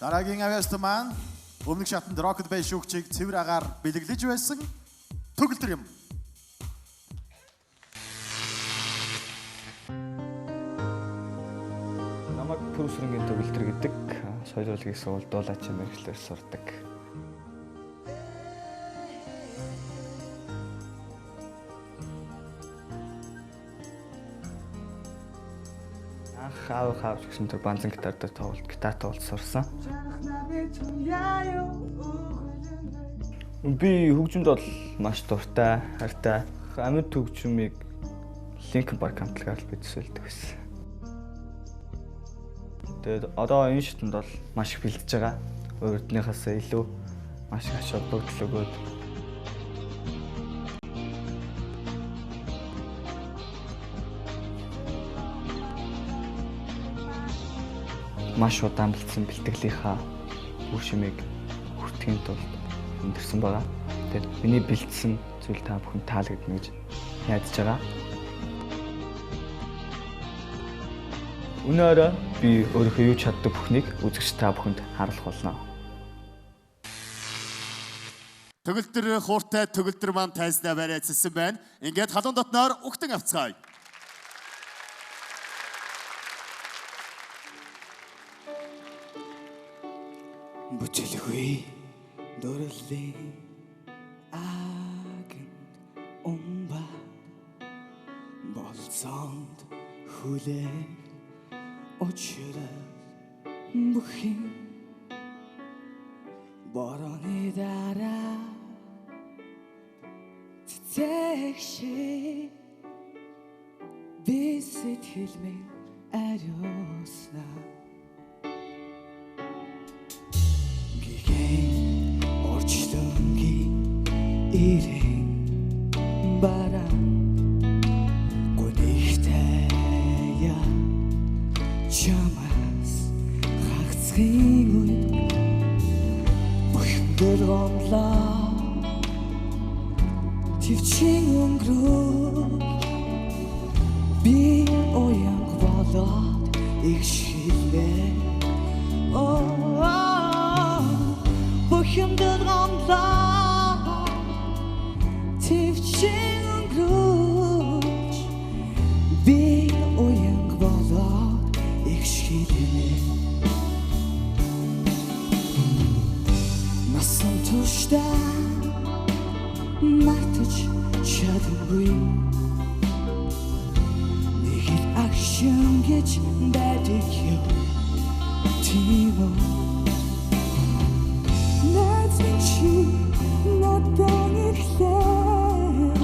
Дараагийн авьяаст маань өмнөх шатанд Rocket Bay шүүгчийг цэвэр агаар бэлэглэж байсан төгөлдөр юм. Намайг Пүрсрэнгийн төгөлдөр гэдэг соёл урлагийн сургуульд дуулаачийн мэргэжлээр сурдаг. Анх аав хаавч гэсэн тэр банзан гитар дээр тоглолт, гитар тоглолт сурсан. Би хөгжимд бол маш дуртай, хайртай. Амьд хөгжмийг Linkin Park хамтлагаар л би төсөөлдөг байсан. Тэгээд одоо энэ шатанд бол маш их бэлдэж байгаа. Урдныхаас илүү маш их ач холбогдол өгөөд маш удаан бэлдсэн бэлтгэлийнхаа бүх шимийг хүртэхийн тулд өндөрсөн байгаа. Тэгээд миний бэлдсэн зүйл та бүхэн таалагдана гэж найдаж байгаа. Өнөөрөө би өөрийнхөө юу чаддаг бүхнийг үзэгч та бүхэнд харуулах болно. Төгөлдөр хууртай төгөлдөр маань тайзнаа бариацсан байна. Ингээд халуун дотноор үхтэн авцгаая. Бүтлгүй дурлалын агент умба болцоонд хүлээх учрал бүхэн борооны дараа цэцэг шиг би сэтгэл минь ариуснаа. Гигэн орчлонгийн ирэн бараа гүнихтэй чамаас хагцхийн үед бүхэмдэл гомлоо төвчин өнгөрөв би уянга болоод игшгэлээ. Бүхэмдэл гомлоо төвчин өнгөрөж би уянга болоод игшгэлээ. Насан туршдаа мартаж чадамгүй нэг л агшин гэж байдаг юм тийм үү. Найз минь чи надад ирлээ,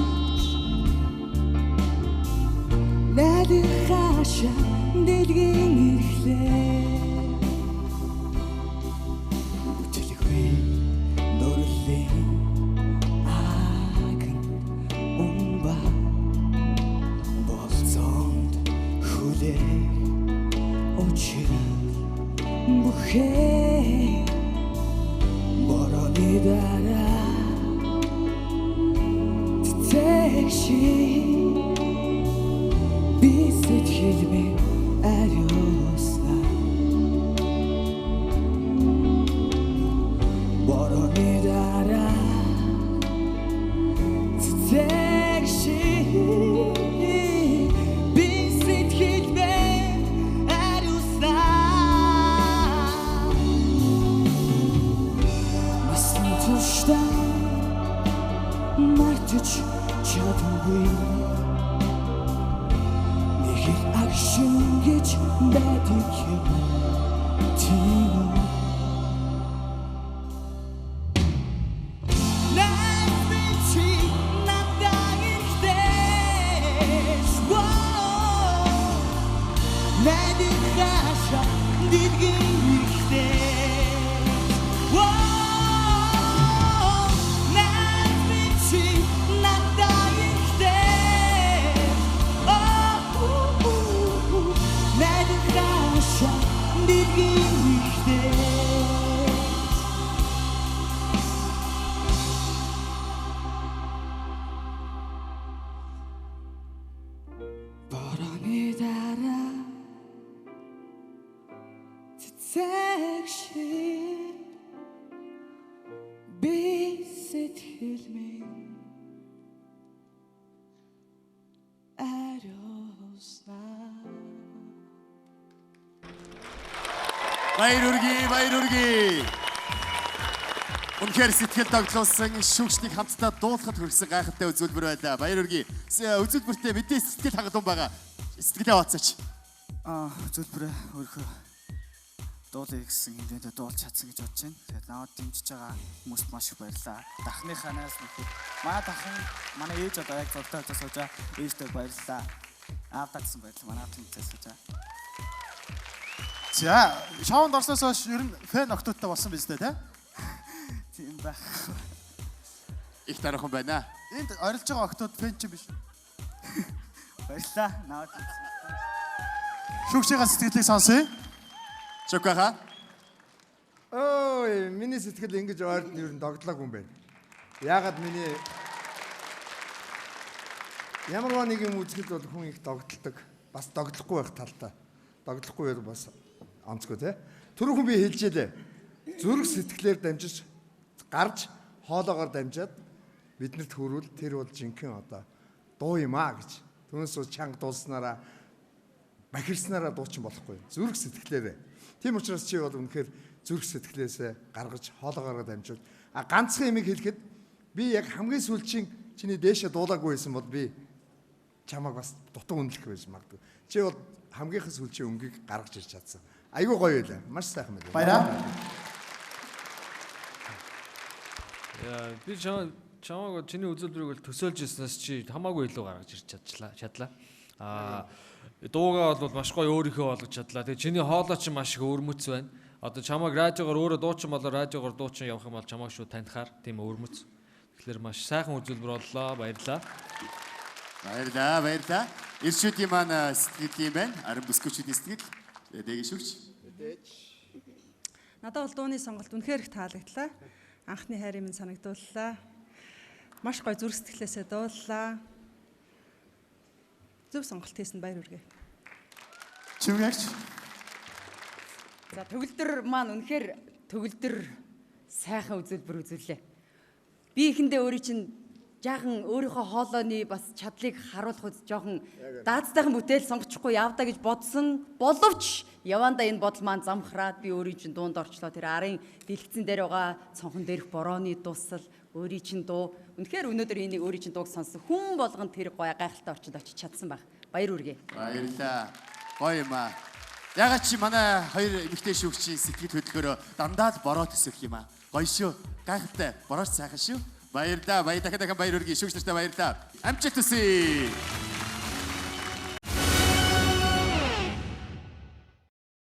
надад хаашаа дэлгэн ирлээ. Бүтлгүй дурлалын агент умба болцоонд хүлээх учрал бүхээ борооны дараа цэцэг шиг би сэтгэл минь ариуснаа. Борооны дараа цэцэг шиг би сэтгэл минь ариуснаа. Насан туршдаа мартаж чадамгүй нэг л агшин гэж байдаг юм тийм үү. Найз минь чи надад ирлээ. Надад хаашаа дэлгэн ирлээ. Найз минь чи надад ирлээ. Надад хаашаа дэлгэн ирлээ. Борооны дараа цэцэг шиг Баяр хүргэе, баяр хүргэе. Үнэхээр сэтгэл догдлуулсан шүүгчнийг хамтдаа дуулахад хүргэсэн гайхалтай үзүүлбэр байлаа. Баяр хүргэе. Үзүүлбэртээ мэдээ сэтгэл хангалуун байгаа. Сэтгэлээ хаваалцаач. Үзүүлбэрээ өөрийнхөө дуулъя гэсэн хэмжээнд дуулж чадсан гэж бодож байна. Тэгээд намайг дэмжиж байгаа хүмүүст маш их баярлалаа. Дахныхаа найз нөхөд, манай дахин, манай ээж одоо яг зургтай авч сууж байгаа. Ээжтэй баярлалаа. Аавдаа гэсэн баярлалаа. Манай аав тэмцээ сууж байгаа. За, шоунд орсноос хойш ер нь fan охидуудтай болсон биз дээ, тэ? Тийм байх. Их дараахан байна. Энд орилж байгаа охидууд fan чинь биш. Баярлалаа. Намайг дэмжсэн. Шүүгчийн сэтгэлийг сонсъё. Чокаха. Ой, миний сэтгэл ингэж ойрд нь ер нь догдлоогүй юм байна. Яагаад миний ямарваа нэг юм үзэхэд бол хүн их догдолдог. Бас догдлохгүй байх талтай. Догдлохгүй байл бас онцгой тий. Түрүүхэн би хэлжээ лээ. Зүрх сэтгэлээр дамжиж гарч хоолоогоор дамжаад биднэрт хүрвэл тэр бол жинхэнэ одоо дуу юм аа гэж. Түүнээс бол чанга дуулснараа бахирснараа дуучин болохгүй. Зүрх сэтгэлээрээ. Тийм учраас чи бол үнэхээр зүрх сэтгэлээсээ гаргаж хоолоогоороо дамжуул. А ганцхан юмыг хэлэхэд би яг хамгийн сүүлчийн чиний дээшээ дуулаагүй байсан бол би чамайг бас дутуу үнэлэх байж магадгүй. Чи бол хамгийн сүүлчийн өнгийг гаргаж ирж чадсан. Айгүй гоё байлаа. Маш сайхан байлаа. Баяраа. Яа, би чамааг чиний үзүүлбэрийг бол төсөөлж ирснээс чи хамаагүй илүү гаргаж ирч чадлаа. Чадлаа. Дуугаа бол маш гоё өөрийнхөө болгож чадлаа. Тэгээ чиний хоолой чинь маш их өвөрмөц байна. Одоо чамааг радиогоор өөрөө дуучин болоо радиогоор дуучин явах юм бол чамааг шууд танихаар тийм өвөрмөц. Тэгэхээр маш сайхан үзүүлбэр боллоо. Баярлалаа. Баярлалаа, баярлалаа. Ирчүүдийн маань сэтгэл юм байна. Арын бүсгүүчүүдийн сэтгэл. Дээг шүүгч. Надад бол дууны сонголт үнэхээр их таалагдлаа. Анхны хайрын минь санагдууллаа. Маш гоё зүрх сэтгэлээсээ дууллаа. Зөв сонголт хийсэн, баяр хүргэе. Чивгэгч. За, төгөлдөр маань үнэхээр төгөлдөр сайхан үзүүлбэр үзүүллээ. Би эхэндээ өөрийн чинь жаахан өөрийнхөө хоолойны бас чадлыг харуулах үз жоохон даацтайхан бүтээл сонгочихгүй явдаа гэж бодсон боловч явандаа энэ бодол маань замхраад би өөрийн чинь дуунд орчлоо. Тэр арын дэлгэцэн дээр байгаа цонхон дээрх борооны дусал, өөрийн чинь дуу. Үнэхээр өнөөдөр энийг өөрийн чинь дууг сонссон хүн болгон тэр гой гайхалтай орчинд очиж чадсан байх. Баяр хүргэе. Баярлалаа. Гоё юм аа. Ягаад чи манай хоёр эмэгтэй шүүгчийн сэтгэл хөдлөхөөрөө дандаа л бороо төсөх юм аа. Гоё шүү. Гайхалтай. Борооч сайхан шүү. Баярлалаа. Баяр дахин дахин баяр хүргэе. Шүүгч нартай баярлалаа. Амжилт хүсье.